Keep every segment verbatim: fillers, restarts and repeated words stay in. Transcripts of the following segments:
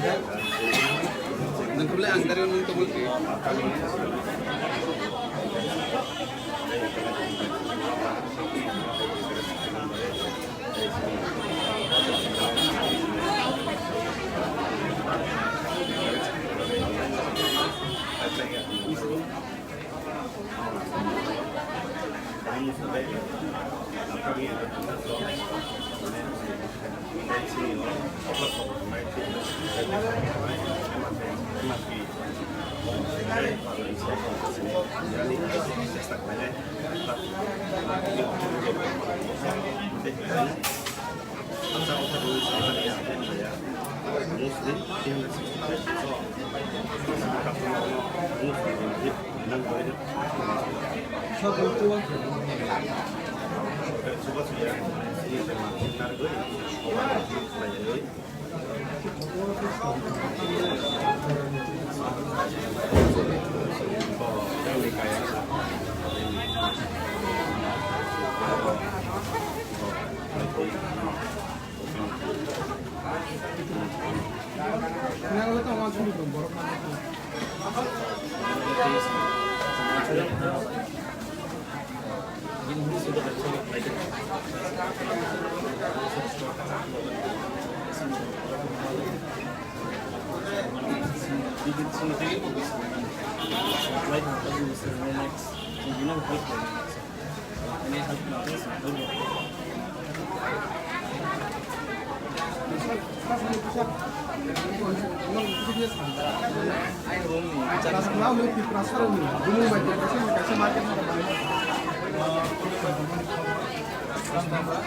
Nang kule ang dari nung tungul.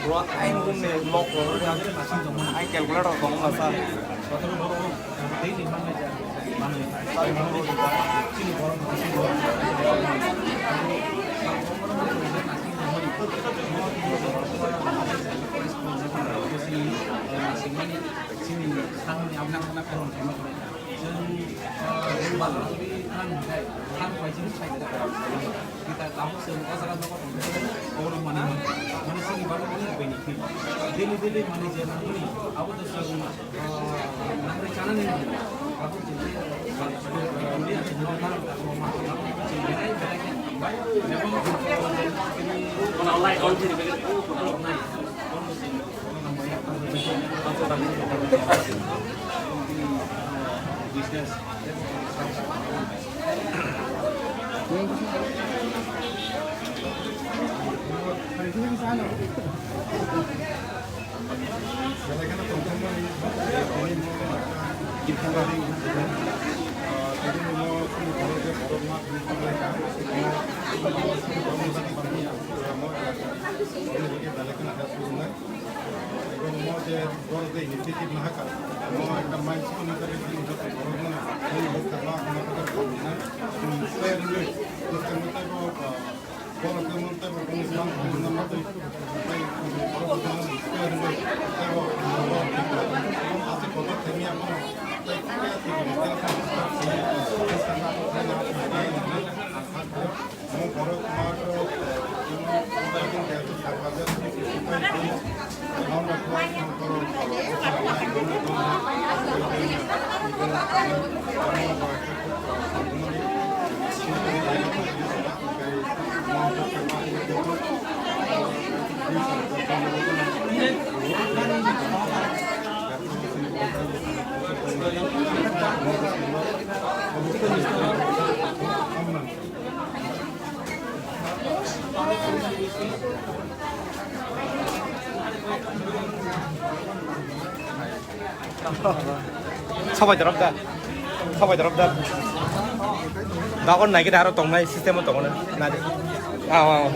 Bro, ang bumni lok rok, ang calculator tong na sa. Daily, daily, mane, je nangmani, abo to chwng, ah, nangri chanani, abo chwng, ah, business. Ebong mo je borok je initiative nahakha, mo ekta milestone hisabe chini joto borokno tei bwskango ang no kok khamina, chwng tei rwgwi bwskango tei bo, ah, borok tei mo tei bo kunu swkang kunu swkang tei borok tei mo tei rwgwi tei bo aswk kotor khaimya bono tei khe tei bwskango ang kha. Sobai dorok da. Sobai dorok da. Dagon nai gede aro tongnai system o tongo na. Na de. Ah, ah, ah.